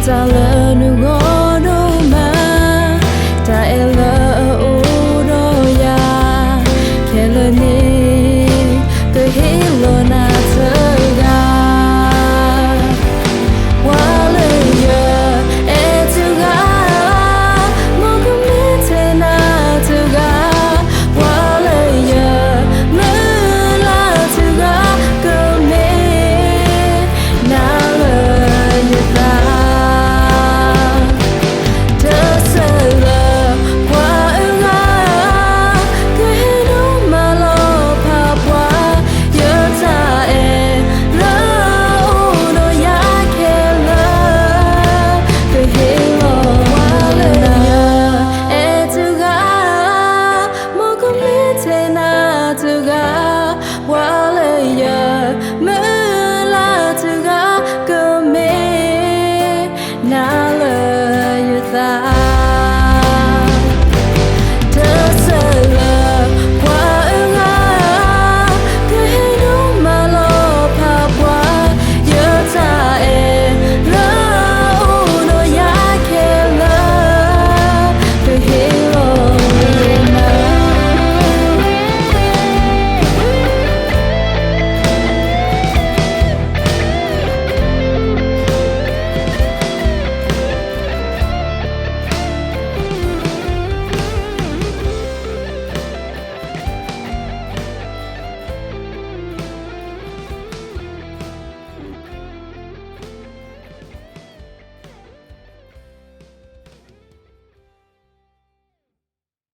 တၢ်လၢနဂီၢ်ဒိၣ်မး, တၢ်အဲၣ်လၢအအိၣ်ဒီးယၤခဲလၢာ်န့ၣ်, ကဟ့ၣ်လီၤနၤတဂၤ, ပှၤလၢယအဲၣ်တဂၤ, မ်ကမ့ၢ်ထဲနၤတဂၤ, ပှၤလၢယမုၢ်လၢ်တဂၤ, ကမ့ၢ် နၤလၢယသး, တစဲးလၢပှၤအဂၤ, ကဟ့ၣ်ဒိၣ်မးလီၤဖးပှၤ, ယတၢ်အဲၣ်လၢအအိၣ်ဒီးယၤခဲလၢာ်, ကဟ့ၣ်လီၤပှၤလၢယအဲၣ်တဂၤ, မ်ကမ့ၢ်ထဲနၤတဂၤ, ပှၤလၢယမုၢ်လၢ်တဂၤ, ကမ့ၢ်နၤ